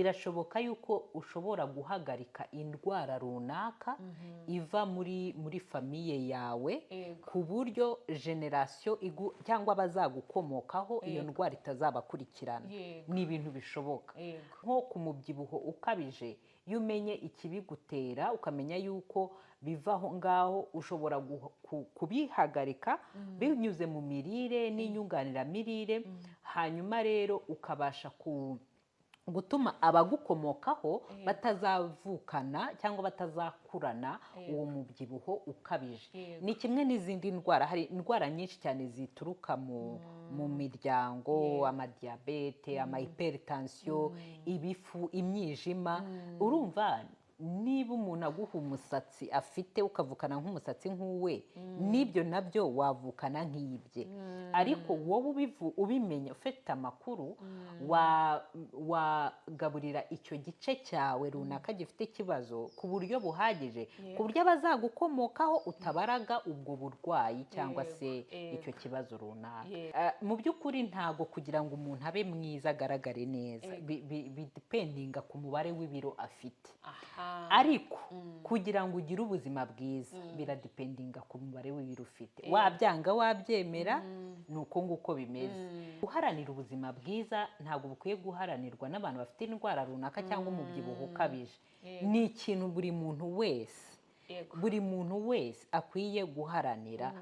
Birashoboka yuko ushobora guhagarika indwara runaka iva muri famille yawe, ku buryo génération cyangwa abazagukomokaho iyo ndwara itazabakurikirana. Ni ibintu bishoboka. Nko ku mubyibuho ukabije, iyo umenye ikibigutera, ukamenya yuko biva aho ngaho, ushobora kubihagarika binyuze mu mirire n'inyunganiramirire. Hanyuma rero ukabasha gutuma abagukomokaho batazavukana cyangwa batazakurana uwo mubyibuho ukabije. Ni kimwe n'izindi ndwara. Hari indwara nyinshi cyane zituruka mu miryango: amadiyabete, amahypertension, ibifu, imyijima. Urumva, niba umuntu aguha umusatsi afite, ukavukana nk'umusatsi nk'uwe, n'ibyo nabyo wavukana nk'ibye. Ariko wowe ubimenya, ufite amakuru, wagaburira icyo gice cyawe runaka gifite ikibazo ku buryo buhagije, ku buryo abazagukomokaho utabaraga ubwo burwayi cyangwa se icyo kibazo runaka. Mu by'ukuri, ntago kugira ngo umuntu abe mwiza, agaragare neza, bidependinga ku mubare w'ibiro afite. Ariko kugira ngo ugire ubuzima bwiza biradependinga ku mubare w'ibiro ufite. Wabyanga, wabyemera, ni uko nguko bimeze. Guharanira ubuzima bwiza ntabwo bukwiye guharanirwa n'abantu bafite indwara runaka cyangwa umubyibuho ukabije. Ni ikintu buri muntu wese, buri muntu wese akwiye guharanira.